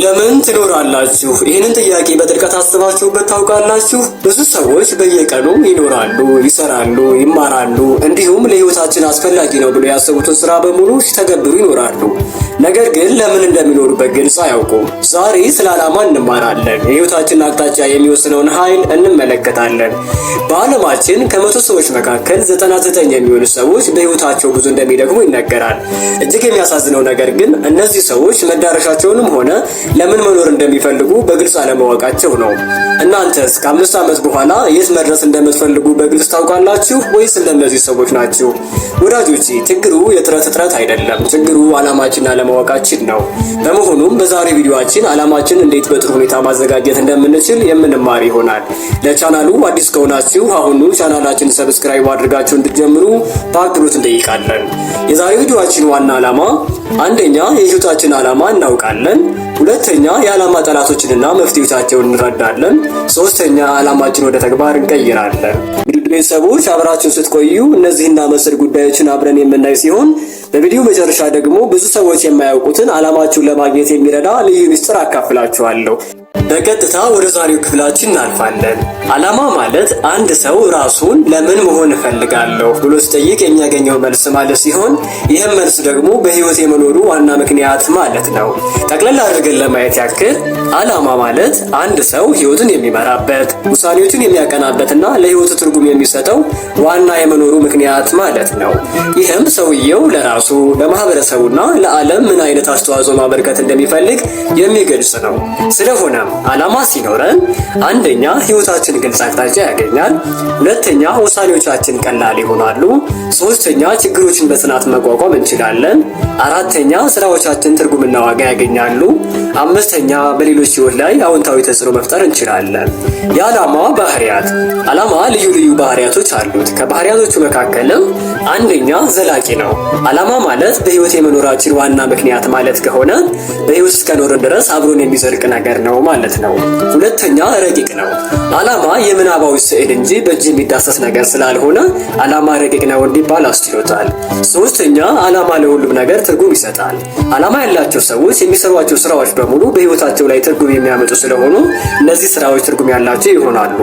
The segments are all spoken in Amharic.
ለምን ትኖራላችሁ? ይህንን ጥያቄ በጥልቀት አስባችሁበት ታውቃላችሁ? ብዙ ሰዎች በየቀኑ ይኖራሉ፣ ይሰራሉ፣ ይማራሉ፣ እንዲሁም ለሕይወታችን አስፈላጊ ነው ብሎ ያሰቡትን ስራ በሙሉ ሲተገብሩ ይኖራሉ። ነገር ግን ለምን እንደሚኖሩ በግልጽ አያውቁም። ዛሬ ስለ ዓላማ እንማራለን። የሕይወታችንን አቅጣጫ የሚወስነውን ኃይል እንመለከታለን። በዓለማችን ከ100 ሰዎች መካከል 99 የሚሆኑ ሰዎች በሕይወታቸው ብዙ እንደሚደክሙ ይነገራል። እጅግ የሚያሳዝነው ነገር ግን እነዚህ ሰዎች መዳረሻቸውንም ሆነ ለምን መኖር እንደሚፈልጉ በግልጽ አለማወቃቸው ነው። እናንተስ ከ5 ዓመት በኋላ የት መድረስ እንደምትፈልጉ በግልጽ ታውቃላችሁ ወይስ እንደነዚህ ሰዎች ናችሁ? ወዳጆቼ፣ ችግሩ የጥረት እጥረት አይደለም። ችግሩ ዓላማችንን አለማወቃችን ነው። በመሆኑም በዛሬ ቪዲዮአችን ዓላማችን እንዴት በጥሩ ሁኔታ ማዘጋጀት እንደምንችል የምንማር ይሆናል። ለቻናሉ አዲስ ከሆናችሁ አሁኑ ቻናላችን subscribe አድርጋችሁ እንድትጀምሩ በአክብሮት እንጠይቃለን። የዛሬ ቪዲዮአችን ዋና ዓላማ አንደኛ የህይወታችን ዓላማ እናውቃለን። ሁለተኛ የዓላማ ጠላቶችንና መፍትሄዎቻቸውን እንረዳለን። ሶስተኛ ዓላማችን ወደ ተግባር እንቀይራለን። ውድ ቤተሰቦች፣ አብራችሁን ስትቆዩ እነዚህና መሰል ጉዳዮችን አብረን የምናይ ሲሆን በቪዲዮ መጨረሻ ደግሞ ብዙ ሰዎች የማያውቁትን ዓላማችሁን ለማግኘት የሚረዳ ልዩ ሚስጥር አካፍላችኋለሁ። በቀጥታ ወደ ዛሬው ክፍላችን እናልፋለን። ዓላማ ማለት አንድ ሰው ራሱን ለምን መሆን እፈልጋለሁ ብሎ ሲጠይቅ የሚያገኘው መልስ ማለት ሲሆን ይህም መልስ ደግሞ በህይወት የመኖሩ ዋና ምክንያት ማለት ነው። ጠቅለል አድርገን ለማየት ያክል ዓላማ ማለት አንድ ሰው ህይወቱን የሚመራበት፣ ውሳኔዎቹን የሚያቀናበትና ለህይወቱ ትርጉም የሚሰጠው ዋና የመኖሩ ምክንያት ማለት ነው። ይህም ሰውየው ለራሱ፣ ለማህበረሰቡና ለዓለም ምን አይነት አስተዋጽኦ ማበርከት እንደሚፈልግ የሚገልጽ ነው። ስለሆነም ዓላማ ሲኖረን አንደኛ ህይወታችን ግልጽ አቅጣጫ ያገኛል። ሁለተኛ ውሳኔዎቻችን ቀላል ይሆናሉ። ሶስተኛ ችግሮችን በጽናት መቋቋም እንችላለን። አራተኛ ስራዎቻችን ትርጉምና ዋጋ ያገኛሉ። አምስተኛ በሌሎች ህይወት ላይ አዎንታዊ ተጽዕኖ መፍጠር እንችላለን። የዓላማ ባህሪያት። ዓላማ ልዩ ልዩ ባህሪያቶች አሉት። ከባህሪያቶቹ መካከልም አንደኛ ዘላቂ ነው። ዓላማ ማለት በህይወት የመኖራችን ዋና ምክንያት ማለት ከሆነ በህይወት እስከኖርን ድረስ አብሮን የሚዘልቅ ነገር ነው ማለት ነው። ሁለተኛ ረቂቅ ነው። ዓላማ የምናባዊ ስዕል እንጂ በእጅ የሚዳሰስ ነገር ስላልሆነ ዓላማ ረቂቅ ነው እንዲባል አስችሎታል። ሶስተኛ ዓላማ ለሁሉም ነገር ትርጉም ይሰጣል። ዓላማ ያላቸው ሰዎች የሚሰሯቸው ስራዎች በሙሉ በህይወታቸው ላይ ትርጉም የሚያመጡ ስለሆኑ እነዚህ ስራዎች ትርጉም ያላቸው ይሆናሉ።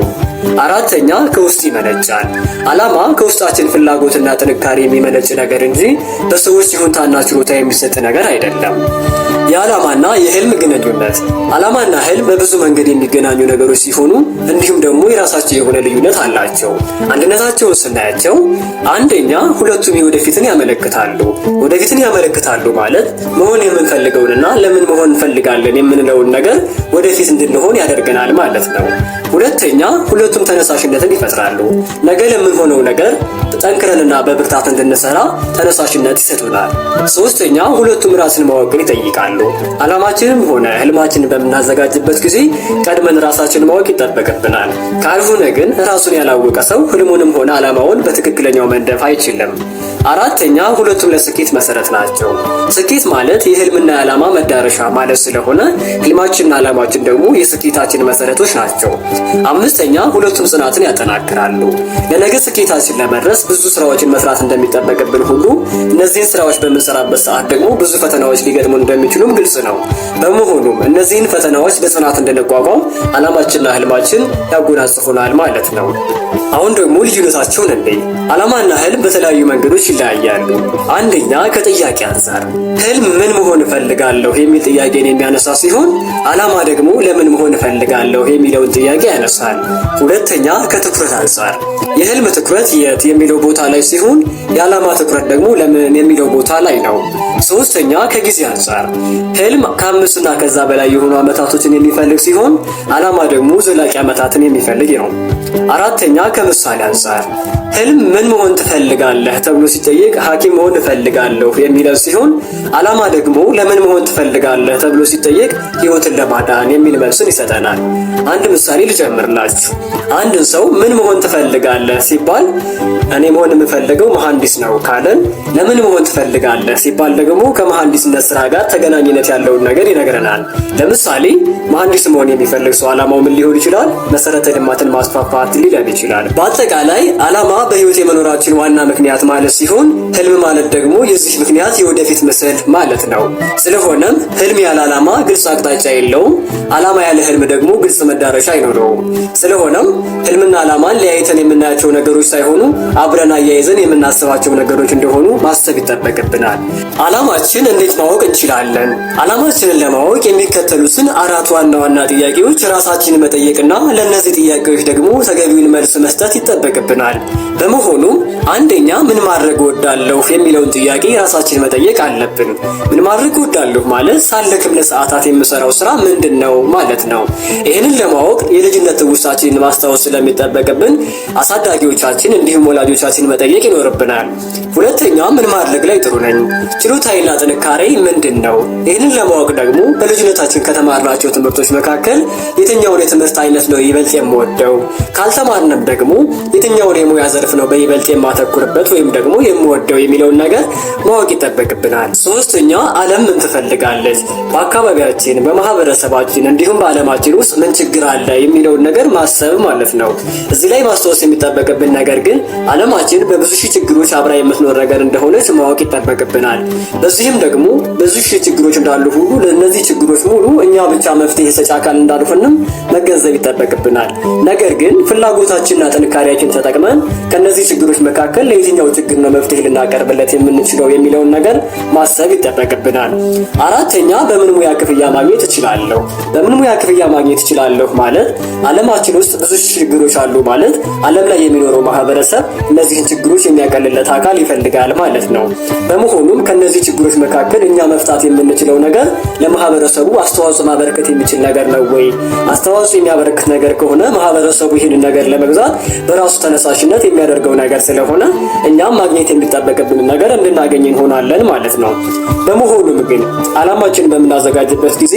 አራተኛ ከውስጥ ይመነጫል። ዓላማ ከውስጣችን ፍላጎትና ጥንካሬ የሚመነጭ ነገር እንጂ በሰዎች ይሁንታና ችሎታ የሚሰጥ ነገር አይደለም። የዓላማና የህልም ግንኙነት። ዓላማና ህልም በብዙ መንገድ የሚገናኙ ነገሮች ሲሆኑ እንዲሁም ደግሞ የራሳቸው የሆነ ልዩነት አላቸው። አንድነታቸውን ስናያቸው አንደኛ ሁለቱም የወደፊትን ያመለክታሉ። ወደፊትን ያመለክታሉ ማለት መሆን የምንፈልገውንና ለምን መሆን እንፈልጋለን የምንለውን ነገር ወደፊት እንድንሆን ያደርገናል ማለት ነው። ሁለተኛ ሁለቱም ተነሳሽነትን ይፈጥራሉ። ነገ ለምንሆነው ነገር ጠንክረንና በብርታት እንድንሰራ ተነሳሽነት ይሰጡናል። ሶስተኛ ሁለቱም ራስን ማወቅን ይጠይቃሉ። ዓላማችንም ሆነ ህልማችንን በምናዘጋጅበት ጊዜ ቀድመን ራሳችንን ማወቅ ይጠበቅብናል። ካልሆነ ግን ራሱን ያላወቀ ሰው ህልሙንም ሆነ ዓላማውን በትክክለኛው መንደፍ አይችልም። አራተኛ ሁለቱም ለስኬት መሰረት ናቸው። ስኬት ማለት የህልምና የዓላማ መዳረሻ ማለት ስለሆነ ህልማችንና ዓላማችን ደግሞ የስኬታችን መሰረቶች ናቸው። አምስተኛ ሁለቱም ጽናትን ያጠናክራሉ። ለነገ ስኬታችን ለመድረስ ብዙ ስራዎችን መስራት እንደሚጠበቅብን ሁሉ እነዚህን ስራዎች በምንሰራበት ሰዓት ደግሞ ብዙ ፈተናዎች ሊገጥሙን እንደሚችሉም ግልጽ ነው። በመሆኑም እነዚህን ፈተናዎች በጽናት እንድንቋቋም ዓላማችንና ህልማችን ያጎናጽፉናል ማለት ነው። አሁን ደግሞ ልዩነታቸውን እንይ። ዓላማና ህልም በተለያዩ መንገዶች ይለያያሉ። አንደኛ ከጥያቄ አንጻር ህልም ምን መሆን እፈልጋለሁ የሚል ጥያቄን የሚያነሳ ሲሆን ዓላማ ደግሞ ለምን መሆን እፈልጋለሁ የሚለውን ጥያቄ ያነሳል። ሁለተኛ ከትኩረት አንጻር የህልም ትኩረት የት የሚለው ቦታ ላይ ሲሆን የዓላማ ትኩረት ደግሞ ለምን የሚለው ቦታ ላይ ነው። ሶስተኛ ከጊዜ አንጻር ህልም ከ5ና ከዛ በላይ የሆኑ ዓመታቶችን የሚፈልግ ሲሆን ዓላማ ደግሞ ዘላቂ ዓመታትን የሚፈልግ ነው። አራተኛ ከምሳሌ አንጻር ህልም ምን መሆን ትፈልጋለህ ተብሎ ሲጠየቅ ሐኪም መሆን እፈልጋለሁ የሚለው ሲሆን ዓላማ ደግሞ ለምን መሆን ትፈልጋለህ ተብሎ ሲጠየቅ ህይወትን ለማዳን የሚል መልስን ይሰጠናል። አንድ ምሳሌ ልጨምርላችሁ። አንድን ሰው ምን መሆን ትፈልጋለህ ሲባል እኔ መሆን የምፈልገው መሐንዲስ ነው ካለን፣ ለምን መሆን ትፈልጋለህ ሲባል ደግሞ ከመሐንዲስነት ስራ ጋር ተገናኝነት ያለውን ነገር ይነግረናል። ለምሳሌ መሐንዲስ መሆን የሚፈልግ ሰው ዓላማው ምን ሊሆን ይችላል? መሰረተ ልማትን ማስፋፋት 7 ሊለን ይችላል። በአጠቃላይ ዓላማ በህይወት የመኖራችን ዋና ምክንያት ማለት ሲሆን ህልም ማለት ደግሞ የዚህ ምክንያት የወደፊት ምስል ማለት ነው። ስለሆነም ህልም ያለ ዓላማ ግልጽ አቅጣጫ የለውም። ዓላማ ያለ ህልም ደግሞ ግልጽ መዳረሻ አይኖረውም። ስለሆነም ህልምና ዓላማን ለያይተን የምናያቸው ነገሮች ሳይሆኑ አብረን አያይዘን የምናስባቸው ነገሮች እንደሆኑ ማሰብ ይጠበቅብናል። ዓላማችን እንዴት ማወቅ እንችላለን? ዓላማችንን ለማወቅ የሚከተሉትን አራት ዋና ዋና ጥያቄዎች ራሳችንን መጠየቅና ለእነዚህ ጥያቄዎች ደግሞ ተገቢውን መልስ መስጠት ይጠበቅብናል። በመሆኑም አንደኛ ምን ማድረግ እወዳለሁ የሚለውን ጥያቄ ራሳችን መጠየቅ አለብን። ምን ማድረግ እወዳለሁ ማለት ሳልደክም ለሰዓታት የምሰራው ስራ ምንድን ነው ማለት ነው። ይህንን ለማወቅ የልጅነት ትውስታችንን ማስታወስ ስለሚጠበቅብን አሳዳጊዎቻችን እንዲሁም ወላጆቻችን መጠየቅ ይኖርብናል። ሁለተኛ ምን ማድረግ ላይ ጥሩ ነኝ? ችሎታዬና ጥንካሬ ምንድን ነው? ይህንን ለማወቅ ደግሞ በልጅነታችን ከተማርናቸው ትምህርቶች መካከል የትኛውን የትምህርት አይነት ነው ይበልጥ የምወደው? ካልተማርንም ደግሞ የትኛውን የሙያ ዘርፍ ነው በይበልጥ የማተኩርበት ወይም ደግሞ የምወደው የሚለውን ነገር ማወቅ ይጠበቅብናል። ሶስተኛ ዓለም ምን ትፈልጋለች? በአካባቢያችን፣ በማህበረሰባችን እንዲሁም በዓለማችን ውስጥ ምን ችግር አለ የሚለውን ነገር ማሰብ ማለት ነው። እዚህ ላይ ማስታወስ የሚጠበቅብን ነገር ግን ዓለማችን በብዙ ሺህ ችግሮች አብራ የምትኖር ነገር እንደሆነች ማወቅ ይጠበቅብናል። በዚህም ደግሞ ብዙ ሺህ ችግሮች እንዳሉ ሁሉ ለእነዚህ ችግሮች ሙሉ እኛ ብቻ መፍትሄ ሰጪ አካል እንዳልሆንም መገንዘብ ይጠበቅብናል። ነገር ግን ፍላጎታችንና ጥንካሬያችን ተጠቅመን ከእነዚህ ችግሮች መካከል ለየትኛው ችግር ነው መፍትሄ ልናቀርብለት የምንችለው የሚለውን ነገር ማሰብ ይጠበቅብናል። አራተኛ በምን ሙያ ክፍያ ማግኘት እችላለሁ? በምን ሙያ ክፍያ ማግኘት እችላለሁ ማለት ዓለማችን ውስጥ ብዙ ችግሮች አሉ ማለት ዓለም ላይ የሚኖረው ማህበረሰብ እነዚህን ችግሮች የሚያቀልለት አካል ይፈልጋል ማለት ነው። በመሆኑም ከነዚህ ችግሮች መካከል እኛ መፍታት የምንችለው ነገር ለማህበረሰቡ አስተዋጽኦ ማበረከት የሚችል ነገር ነው ወይ? አስተዋጽኦ የሚያበረክት ነገር ከሆነ ማህበረሰቡ ይህንን ነገር ለመግዛት በራሱ ተነሳሽነት የሚያደርገው ነገር ስለሆነ እኛም ማግኘት የሚጠበቅብንን ነገር እንድናገኝ እንሆናለን ማለት ነው። በመሆኑም ግን ዓላማችንን በምናዘጋጅበት ጊዜ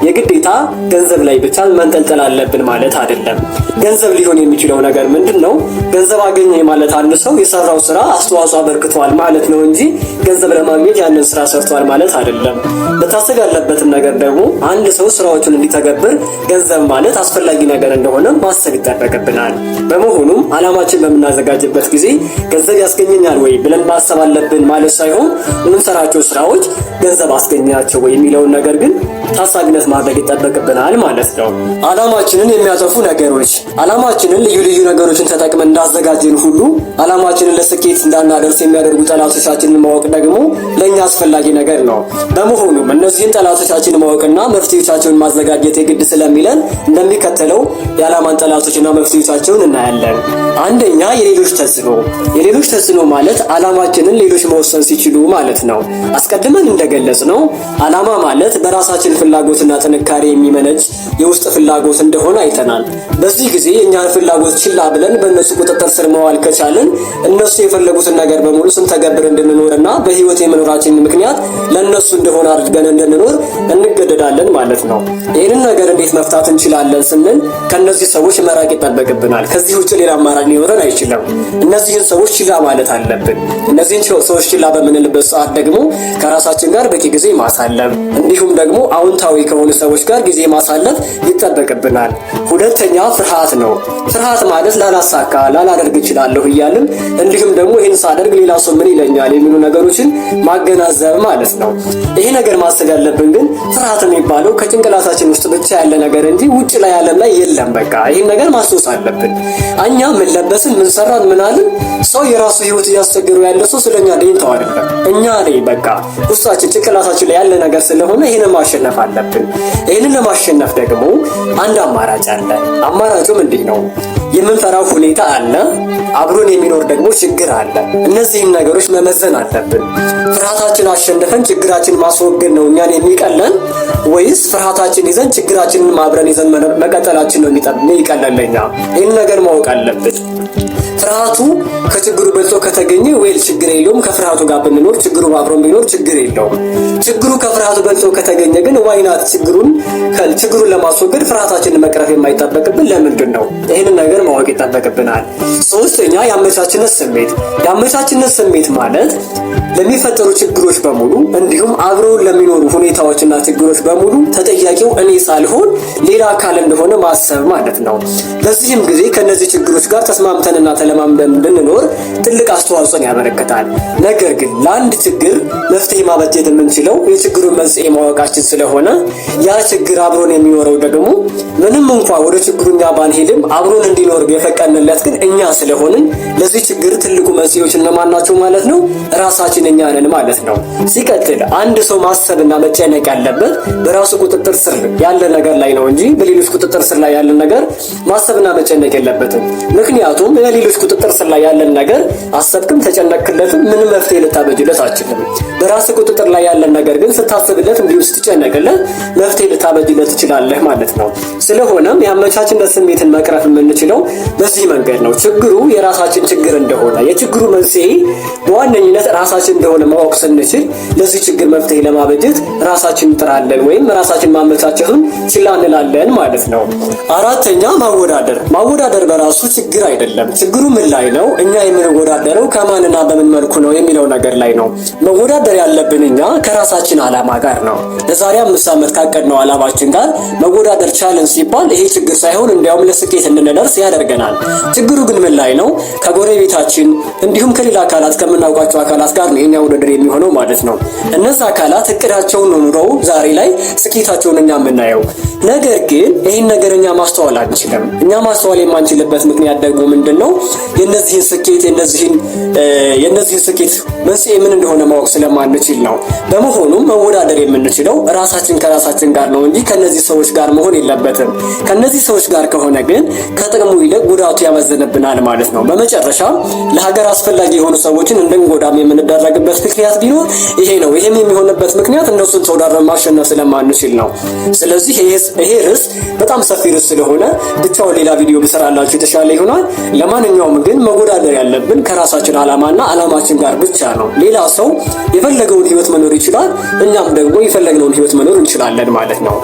የግዴታ ገንዘብ ላይ ብቻ መንጠልጠል አለብን ማለት አይደለም። ገንዘብ ሊሆን የሚችለው ነገር ምንድን ነው? ገንዘብ አገኘ ማለት አንድ ሰው የሰራው ስራ አስተዋጽኦ አበርክቷል ማለት ነው እንጂ ገንዘብ ለማግኘት ያንን ስራ ሰርቷል ማለት አይደለም። መታሰብ ያለበትም ነገር ደግሞ አንድ ሰው ስራዎቹን እንዲተገብር ገንዘብ ማለት አስፈላጊ ነገር እንደሆነ ማሰብ ይጠበቅብናል። በመሆኑም ዓላማችን በምናዘጋጅበት ጊዜ ገንዘብ ያስገኘኛል ወይ ብለን ማሰብ አለብን ማለት ሳይሆን የምንሰራቸው ስራዎች ገንዘብ አስገኛቸው ወይ የሚለውን ነገር ግን ታሳቢነት ማድረግ ይጠበቅብናል ማለት ነው። ዓላማችንን የሚያጠፉ ነገሮች። ዓላማችንን ልዩ ልዩ ነገሮችን ተጠቅመን እንዳዘጋጀን ሁሉ ዓላማችንን ለስኬት እንዳናደርስ የሚያደርጉ ጠላቶቻችንን ማወቅ ደግሞ ለእኛ አስፈላጊ ነገር ነው። በመሆኑም እነዚህን ጠላቶቻችንን ማወቅና መፍትሄዎቻቸውን ማዘጋጀት የግድ ስለሚለን እንደሚከተለው የዓላማን ጠላቶችና መፍትሄዎቻቸውን እናያለን። አንደኛ፣ የሌሎች ተጽዕኖ። የሌሎች ተጽዕኖ ማለት ዓላማችንን ሌሎች መወሰን ሲችሉ ማለት ነው። አስቀድመን እንደገለጽ ነው ዓላማ ማለት በራሳችን ፍላጎትና ጥንካሬ የሚመነጭ የውስጥ ፍላጎት እንደሆነ አይተናል። በዚህ ጊዜ የእኛን ፍላጎት ችላ ብለን በእነሱ ቁጥጥር ስር መዋል ከቻልን እነሱ የፈለጉትን ነገር በሙሉ ስንተገብር እንድንኖርና በህይወት የመኖራችን ምክንያት ለእነሱ እንደሆነ አድርገን እንድንኖር እንገደዳለን ማለት ነው። ይህንን ነገር እንዴት መፍታት እንችላለን ስንል ከእነዚህ ሰዎች መራቅ ይጠበቅብናል። ከዚህ ውጭ ሌላ አማራጭ ሊኖረን አይችልም። እነዚህን ሰዎች ችላ ማለት አለብን። እነዚህን ሰዎች ችላ በምንልበት ሰዓት ደግሞ ከራሳችን ጋር በቂ ጊዜ ማሳለፍ እንዲሁም ደግሞ አዎንታዊ ከሆኑ ሰዎች ጋር ጊዜ ማሳለፍ ይጠበቅብናል። ሁለተኛ ፍርሃት ነው። ፍርሃት ማለት ላላሳካ፣ ላላደርግ እችላለሁ እያልን እንዲሁም ደግሞ ይህን ሳደርግ ሌላ ሰው ምን ይለኛል የሚሉ ነገሮችን ማገናዘብ ማለት ነው። ይሄ ነገር ማሰብ ያለብን ግን ፍርሃት የሚባለው ከጭንቅላታችን ውስጥ ብቻ ያለ ነገር እንጂ ውጭ ላይ ዓለም ላይ የለም። በቃ ይህን ነገር ማስታወስ አለብን። እኛ ምን ለበስን፣ ምን ሰራን፣ ምን አልን፣ ሰው የራሱ ህይወት እያስቸገረው ያለ ሰው ስለኛ ደንታው አይደለም። እኛ ላይ በቃ ውስጣችን ጭንቅላታችን ላይ ያለ ነገር ስለሆነ ይህንን ማሸነፍ አለብን። ይህንን ለማሸነፍ ደግሞ አንድ አማራጭ አለ። አማራጩ ምንድን ነው? የምንፈራው ሁኔታ አለ፣ አብሮን የሚኖር ደግሞ ችግር አለ። እነዚህን ነገሮች መመዘን አለብን። ፍርሃታችን አሸንፈን ችግራችን ማስወገድ ነው እኛን የሚቀለን ወይስ ፍርሃታችን ይዘን ችግራችንን አብረን ይዘን መቀጠላችን ነው የሚቀለን ለኛ? ይህን ነገር ማወቅ አለብን። ፍርሃቱ ከችግሩ በልጦ ከተገኘ well ችግር የለውም። ከፍርሃቱ ጋር ብንኖር ችግሩ አብሮን ቢኖር ችግር የለውም። ችግሩ ከፍርሃቱ በልጦ ከተገኘ ግን why not ችግሩን ችግሩን ለማስወገድ ፍርሃታችንን መቅረፍ የማይጠበቅብን ለምንድን ነው? ይህንን ነገር ማወቅ ይጠበቅብናል። ሶስተኛ የአመቻችነት ስሜት። የአመቻችነት ስሜት ማለት ለሚፈጠሩ ችግሮች በሙሉ እንዲሁም አብረውን ለሚኖሩ ሁኔታዎችና ችግሮች በሙሉ ተጠያቂው እኔ ሳልሆን ሌላ አካል እንደሆነ ማሰብ ማለት ነው። በዚህም ጊዜ ከነዚህ ችግሮች ጋር ተስማምተንና ተለማምደን ብንኖር ትልቅ አስተዋጽኦን ያበረክታል። ነገር ግን ለአንድ ችግር መፍትሄ ማበጀት የምንችለው የችግሩን መንስኤ ማወቃችን ስለሆነ ያ ችግር አብሮን የሚኖረው ደግሞ ምንም እንኳ ወደ ችግሩ እኛ ባንሄድም አብሮን እንዲኖር የፈቀድንለት ግን እኛ ስለሆንን ለዚህ ችግር ትልቁ መንስኤዎች እነማን ናቸው ማለት ነው? ራሳችን እኛ ነን ማለት ነው። ሲቀጥል አንድ ሰው ማሰብና መጨነቅ ያለበት በራሱ ቁጥጥር ስር ያለ ነገር ላይ ነው እንጂ በሌሎች ቁጥጥር ስር ላይ ያለ ነገር ማሰብና መጨነቅ የለበትም። ምክንያቱም በሌሎች ቁጥጥር ስር ላይ ያለን ነገር አሰብክም ተጨነቅክለትም ምንም መፍትሄ ልታበጅለት አትችልም። በራስ ቁጥጥር ላይ ያለን ነገር ግን ስታስብለት እንዲሁ ስትጨነቅለት መፍትሄ ልታበጅለት ትችላለህ ማለት ነው። ስለሆነም የአመቻችነት ስሜትን መቅረፍ የምንችለው በዚህ መንገድ ነው። ችግሩ የራሳችን ችግር እንደሆነ፣ የችግሩ መንስኤ በዋነኝነት ራሳችን እንደሆነ ማወቅ ስንችል ለዚህ ችግር መፍትሄ ለማበጀት ራሳችን እንጥራለን ወይም ራሳችን ማመቻቸቱን ችላ እንላለን ማለት ነው። አራተኛ ማወዳደር። ማወዳደር በራሱ ችግር አይደለም። ችግሩ ምን ላይ ነው? እኛ የምንወዳደረው ከማንና በምን መልኩ ነው የሚለው ነገር ላይ ነው። መወዳደር ያለብን እኛ ከራሳችን ዓላማ ጋር ነው። ለዛሬ 5 ዓመት ካቀድነው ዓላማችን ጋር መወዳደር ቻልን ሲባል ይሄ ችግር ሳይሆን እንዲያውም ለስኬት እንድንደርስ ያደርገናል። ችግሩ ግን ምን ላይ ነው? ከጎረቤታችን እንዲሁም ከሌላ አካላት፣ ከምናውቃቸው አካላት ጋር ነው የኛ ውድድር የሚሆነው ማለት ነው። እነዛ አካላት እቅዳቸውን ኑረው ዛሬ ላይ ስኬታቸውን እኛ የምናየው፣ ነገር ግን ይህን ነገር እኛ ማስተዋል አንችልም። እኛ ማስተዋል የማንችልበት ምክንያት ደግሞ ምንድን ነው? የነዚህን ስኬት መንስኤ ምን እንደሆነ ማወቅ ስለማንችል ነው። በመሆኑም መወዳደር የምንችለው ራሳችን ከራሳችን ጋር ነው እንጂ ከነዚህ ሰዎች ጋር መሆን የለበትም። ከነዚህ ሰዎች ጋር ከሆነ ግን ከጥቅሙ ይልቅ ጉዳቱ ያመዝንብናል ማለት ነው። በመጨረሻ ለሀገር አስፈላጊ የሆኑ ሰዎችን እንድንጎዳም የምንደረግበት ምክንያት ቢኖር ይሄ ነው። ይሄም የሚሆንበት ምክንያት እነሱን ተወዳድረን ማሸነፍ ስለማንችል ነው። ስለዚህ ይሄ ርዕስ በጣም ሰፊ ርዕስ ስለሆነ ብቻውን ሌላ ቪዲዮ ብሰራላችሁ የተሻለ ይሆናል። ለማንኛውም ግን መወዳደር ያለብን ከራሳችን ዓላማና ዓላማችን ጋር ብቻ ነው። ሌላ ሰው የፈለገውን ህይወት መኖር ይችላል፣ እኛም ደግሞ የፈለግነውን ህይወት መኖር እንችላለን ማለት ነው።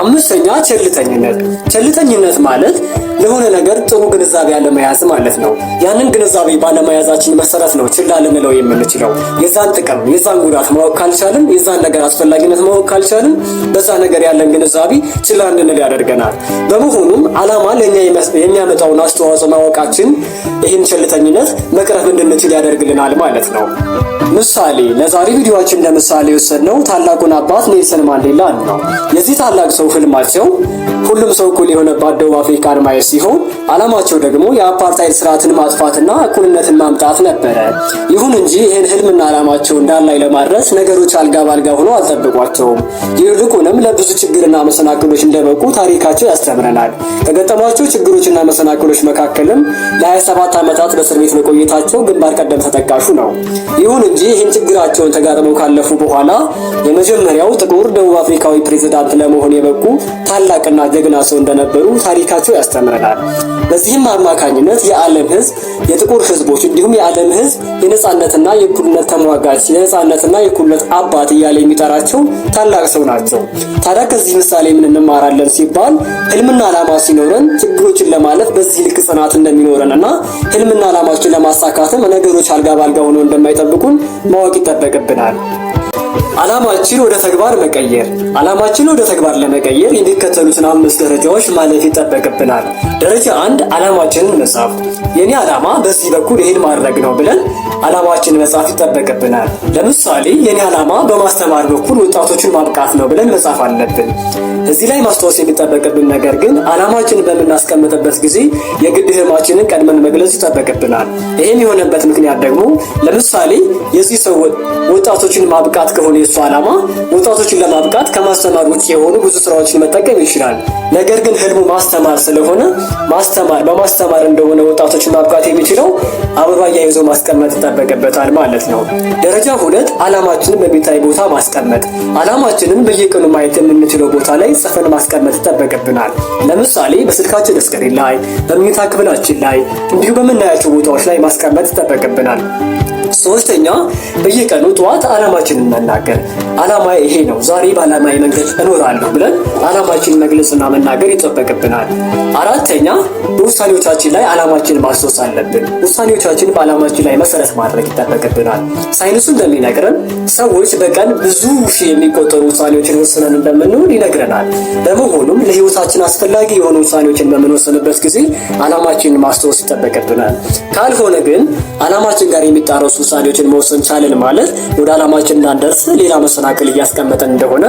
አምስተኛ ቸልተኝነት። ቸልተኝነት ማለት ለሆነ ነገር ጥሩ ግንዛቤ አለመያዝ ማለት ነው። ያንን ግንዛቤ ባለመያዛችን መሰረት ነው ችላ ልንለው የምንችለው። የዛን ጥቅም የዛን ጉዳት ማወቅ ካልቻልን፣ የዛን ነገር አስፈላጊነት ማወቅ ካልቻልን በዛ ነገር ያለን ግንዛቤ ችላ እንድንል ያደርገናል። በመሆኑም ዓላማ ለእኛ የሚያመጣውን አስተዋጽኦ ማወቃችን ይህን ቸልተኝነት መቅረፍ እንድንችል ያደርግልናል ማለት ነው። ምሳሌ፣ ለዛሬ ቪዲዮአችን ለምሳሌ የወሰድነው ታላቁን አባት ኔልሰን ማንዴላን ነው። የዚህ ታላቅ ሰው ህልማቸው ሁሉም ሰው እኩል የሆነባት ደቡብ አፍሪካን ማየት ሲሆን ዓላማቸው ደግሞ የአፓርታይድ ስርዓትን ማጥፋትና እኩልነትን ማምጣት ነበረ። ይሁን እንጂ ይህን ህልምና ዓላማቸውን ዳር ላይ ለማድረስ ነገሮች አልጋ ባልጋ ሆነው አልጠበቋቸውም። ይልቁንም ለብዙ ችግርና መሰናክሎች እንደበቁ ታሪካቸው ያስተምረናል። ከገጠሟቸው ችግሮችና መሰናክሎች መካከልም ለ27 ዓመታት በእስር ቤት መቆየታቸው ግንባር ቀደም ተጠቃሹ ነው። ይሁን እንጂ ይህን ችግራቸውን ተጋጥመው ካለፉ በኋላ የመጀመሪያው ጥቁር ደቡብ አፍሪካዊ ፕሬዝዳንት ለመሆን የበቁ ታላቅና ጀግና ሰው እንደነበሩ ታሪካቸው ያስተምረናል። በዚህም አማካኝነት የዓለም ሕዝብ፣ የጥቁር ሕዝቦች እንዲሁም የዓለም ሕዝብ የነጻነትና የእኩልነት ተሟጋች፣ የነጻነትና የእኩልነት አባት እያለ የሚጠራቸው ታላቅ ሰው ናቸው። ታዲያ ከዚህ ምሳሌ ምን እንማራለን ሲባል ህልምና ዓላማ ሲኖረን ችግሮችን ለማለፍ በዚህ ልክ ጽናት እንደሚኖረን እና ህልምና ዓላማችን ለማሳካትም ነገሮች አልጋ ባልጋ ሆነው እንደማይጠብቁን ማወቅ ይጠበቅብናል። ዓላማችን ወደ ተግባር መቀየር። ዓላማችን ወደ ተግባር ለመቀየር የሚከተሉትን አምስት ደረጃዎች ማለፍ ይጠበቅብናል። ደረጃ 1፣ ዓላማችንን መጻፍ። የኔ ዓላማ በዚህ በኩል ይሄን ማድረግ ነው ብለን ዓላማችንን መጻፍ ይጠበቅብናል። ለምሳሌ የኔ ዓላማ በማስተማር በኩል ወጣቶችን ማብቃት ነው ብለን መጻፍ አለብን። እዚህ ላይ ማስታወስ የሚጠበቅብን ነገር ግን ዓላማችንን በምናስቀምጥበት ጊዜ የግድ ህልማችንን ቀድመን መግለጽ ይጠበቅብናል። ይህም የሆነበት ምክንያት ደግሞ ለምሳሌ የዚህ ሰው ወጣቶችን ማብቃት ከሆነ የሱ ዓላማ፣ ወጣቶችን ለማብቃት ከማስተማር ውጭ የሆኑ ብዙ ስራዎችን መጠቀም ይችላል። ነገር ግን ህልሙ ማስተማር ስለሆነ፣ ማስተማር በማስተማር እንደሆነ ወጣቶችን ማብቃት የሚችለው አብሮ አያይዞ ማስቀመጥ ይጠበቅበታል ማለት ነው። ደረጃ 2፣ ዓላማችንን በሚታይ ቦታ ማስቀመጥ። ዓላማችንን በየቀኑ ማየት የምንችለው ቦታ ላይ ጽፈን ማስቀመጥ ይጠበቅብናል። ለምሳሌ በስልካችን screen ላይ፣ በመኝታ ክፍላችን ላይ እንዲሁም በምናያቸው ቦታዎች ላይ ማስቀመጥ ይጠበቅብናል። ሶስተኛ፣ በየቀኑ ጠዋት ዓላማችንን መናገር። ዓላማ ይሄ ነው፣ ዛሬ በዓላማዬ መንገድ እኖራለሁ ብለን ዓላማችንን መግለጽና መናገር ይጠበቅብናል። አራተኛ፣ በውሳኔዎቻችን ላይ ዓላማችንን ማስታወስ አለብን። ውሳኔዎቻችን በዓላማችን ላይ መሰረት ማድረግ ይጠበቅብናል። ሳይንሱ እንደሚነግረን ሰዎች በቀን ብዙ ሺህ የሚቆጠሩ ውሳኔዎችን ወስነን እንደምንውል ይነግረናል። በመሆኑም ለሕይወታችን አስፈላጊ የሆኑ ውሳኔዎችን በምንወስንበት ጊዜ ዓላማችንን ማስታወስ ይጠበቅብናል። ካልሆነ ግን ዓላማችን ጋር የሚጣረሱ ውሳኔዎችን መወሰን ቻልን ማለት ወደ ዓላማችን እንዳንደርስ ሌላ መሰናክል እያስቀመጠን እንደሆነ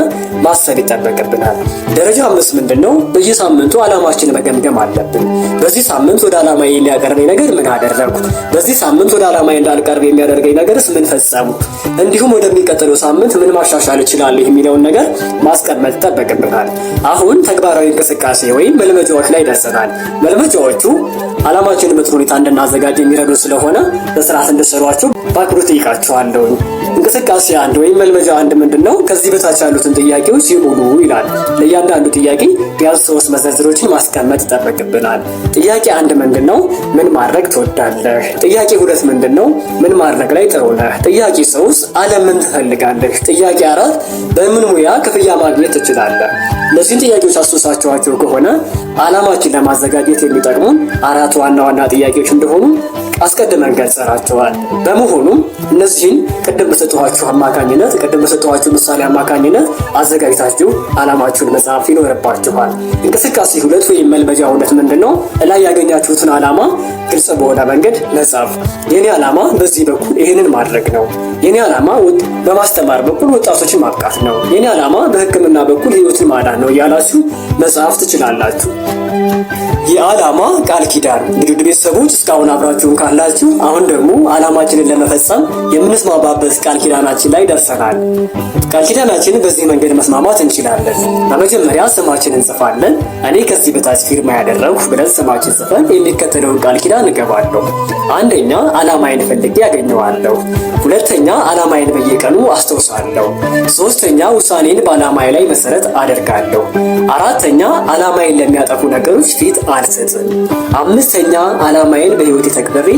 ማሰብ ይጠበቅብናል። ደረጃ 5 ምንድን ነው? በየሳምንቱ ዓላማችንን መገምገም አለብን። በዚህ ሳምንት ወደ ዓላማዬ የሚያቀርበኝ ነገር ምን አደረግኩ? በዚህ ሳምንት ወደ ዓላማዬ እንዳልቀርብ የሚያደርገኝ ነገርስ ምን ፈጸሙ? እንዲሁም ወደሚቀጥለው ሳምንት ምን ማሻሻል እችላለሁ የሚለውን ነገር ማስቀመጥ ይጠበቅብናል። አሁን ተግባራዊ እንቅስቃሴ ወይም መልመጃዎች ላይ ደርሰናል። መልመጃዎቹ ዓላማችንን በጥሩ ሁኔታ እንድናዘጋጅ የሚረዱ ስለሆነ በስርዓት እንድትሰሯቸው በአክብሮት እጠይቃችኋለሁ። እንቅስቃሴ 1 ወይም መልመጃ 1 ምንድን ነው? ከዚህ በታች ያሉትን ጥያቄዎች ይሙሉ ይላል። ለእያንዳንዱ ጥያቄ ቢያንስ 3 መዘርዝሮችን ማስቀመጥ ይጠበቅብናል። ጥያቄ 1 ምንድን ነው? ምን ማድረግ ትወዳለህ? ጥያቄ 2 ምንድን ነው? ምን ማድረግ ላይ ጥሩ ነህ? ጥያቄ 3 ዓለም ምን ትፈልጋለህ? ጥያቄ 4 በምን ሙያ ክፍያ ማግኘት ትችላለህ? እነዚህን ጥያቄዎች አስታውሳችኋቸው ከሆነ ዓላማችን ለማዘጋጀት የሚጠቅሙን 4 ዋና ዋና ጥያቄዎች እንደሆኑ አስቀድመን ገልጸናቸዋል። በመሆኑም እነዚህን ቅድም በሰጠኋችሁ ምሳሌ አማካኝነት አዘጋጅታችሁ ዓላማችሁን መጻፍ ይኖርባችኋል። እንቅስቃሴ 2 ወይም መልመጃ 2 ምንድን ነው? እላይ ያገኛችሁትን ዓላማ ግልጽ በሆነ መንገድ መጻፍ። የኔ ዓላማ በዚህ በኩል ይህንን ማድረግ ነው። የኔ ዓላማ በማስተማር በኩል ወጣቶችን ማብቃት ነው። የኔ ዓላማ በሕክምና በኩል ሕይወትን ማዳን ነው እያላችሁ መጻፍ ትችላላችሁ። የዓላማ ቃል ኪዳን። እንግዲህ ውድ ቤተሰቦች እስካሁን አብራችሁን ካላችሁ አሁን ደግሞ ዓላማችንን ለመፈጸም የምንስማማበት ቃል ኪዳናችን ላይ ደርሰናል። ቃል ኪዳናችንን በዚህ መንገድ መስማማት እንችላለን። በመጀመሪያ ስማችንን እንጽፋለን። እኔ ከዚህ በታች ፊርማ ያደረግኩ ብለን ስማችን ጽፈን የሚከተለውን ቃል ኪዳን እገባለሁ። አንደኛ፣ ዓላማዬን ፈልጌ ያገኘዋለሁ። ሁለተኛ፣ ዓላማዬን በየቀኑ አስታውሳለሁ። ሶስተኛ፣ ውሳኔን በዓላማዬ ላይ መሰረት አደርጋለሁ። አራተኛ፣ ዓላማዬን ለሚያጠፉ ነገሮች ፊት አልሰጥም። አምስተኛ፣ ዓላማዬን በሕይወቴ ተግብሬ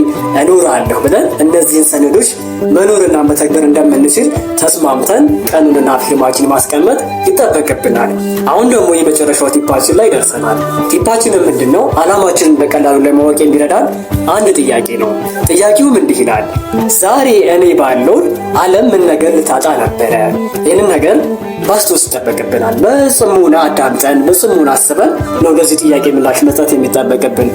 እኖራለሁ ብለን እነዚህን ሰነዶች መኖርና መተግበር እንደምንችል ተስማምተን ቀኑንና ፊርማችን ማስቀመጥ ይጠበቅብናል። አሁን ደግሞ የመጨረሻው tip ኣችን ላይ ደርሰናል። tip ኣችን ምንድን ነው? ዓላማችንን በቀላሉ ለማወቅ የሚረዳን አንድ ጥያቄ ነው። ጥያቄውም እንዲህ ይላል፣ ዛሬ እኔ ባልኖር ዓለም ምን ነገር ልታጣ ነበረ? ይህንን ነገር ማስታወስ ይጠበቅብናል። በጽሞና አዳምጠን በጽሞና አስበን ነው ለዚህ ጥያቄ ምላሽ መስጠት የሚጠበቅብን።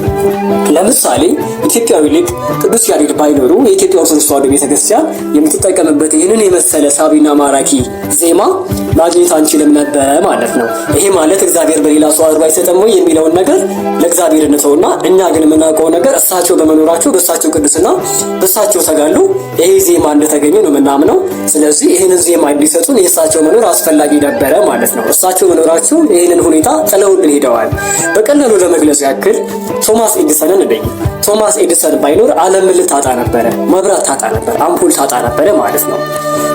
ለምሳሌ ኢትዮጵያዊ ሊቅ ቅዱስ ያሬድ ባይኖሩ የኢትዮጵያ ኦርቶዶክስ ተዋሕዶ ቤተክርስቲያን የምትጠቀምበት ይህንን የመሰለ ሳቢና ማራኪ ዜማ ማግኘት አንችልም ነበር ማለት ነው። ይሄ ማለት እግዚአብሔር በሌላ ሰው አድሮ አይሰጥም ወይ የሚለውን ነገር ለእግዚአብሔር እንተውና እኛ ግን የምናውቀው ነገር እሳቸው በመኖራቸው በእሳቸው ቅድስና በእሳቸው ተጋድሎ ይሄ ዜማ እንደተገኘ ነው የምናምነው። ስለዚህ ይህንን ዜማ እንዲሰጡን የእሳቸው መኖር አስፈላጊ ነበረ ማለት ነው። እሳቸው መኖራቸው ይህንን ሁኔታ ጥለውልን ሄደዋል። በቀላሉ ለመግለጽ ያክል ቶማስ ኤዲሰንን እንይ። ቶማስ ኤዲሰን ባይኖር ዓለም ምን ልታጣ ነበረ? መብራት ታጣ ነበር፣ አምፖል ታጣ ነበረ ማለት ነው።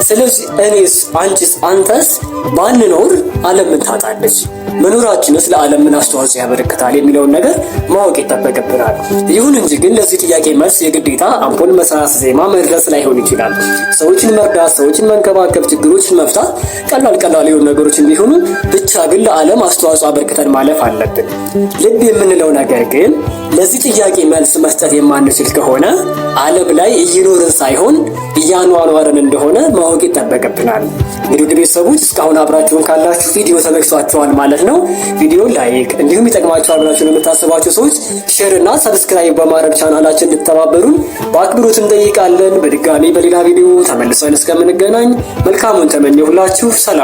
ስለዚህ እኔስ፣ አንቺስ፣ አንተስ ባንኖር ዓለም ምን ታጣለች? መኖራችንስ ለዓለም ምን አስተዋጽኦ ያበረክታል የሚለውን ነገር ማወቅ ይጠበቅብናል። ይሁን እንጂ ግን ለዚህ ጥያቄ መልስ የግዴታ አምፖል መስራት፣ ዜማ መድረስ ላይሆን ይችላል። ሰዎችን መርዳት፣ ሰዎችን መንከባከብ፣ ችግሮችን መፍታት ቀላል ቀላል የሆኑ ነገሮችን ቢሆኑ ብቻ ግን ለዓለም አስተዋጽኦ አበርክተን ማለፍ አለብን። ልብ የምንለው ነገር ግን ለዚህ ጥያቄ መልስ መስጠት የማንችል ከሆነ ዓለም ላይ እየኖርን ሳይሆን እያኗኗርን እንደሆነ ማወቅ ይጠበቅብናል። እንግዲህ ውድ ቤተሰቦች እስካሁን አብራችሁን ካላችሁ ቪዲዮ ተመችቷችኋል ማለት ነው። ቪዲዮ like፣ እንዲሁም ይጠቅማችኋል ብላችሁ ለምታስቧቸው ሰዎች share እና subscribe በማድረግ ቻናላችን እንድትተባበሩን በአክብሮት እንጠይቃለን። በድጋሚ በሌላ ቪዲዮ ተመልሰን እስከምንገናኝ መልካሙን ተመኘሁላችሁ። ሰላም።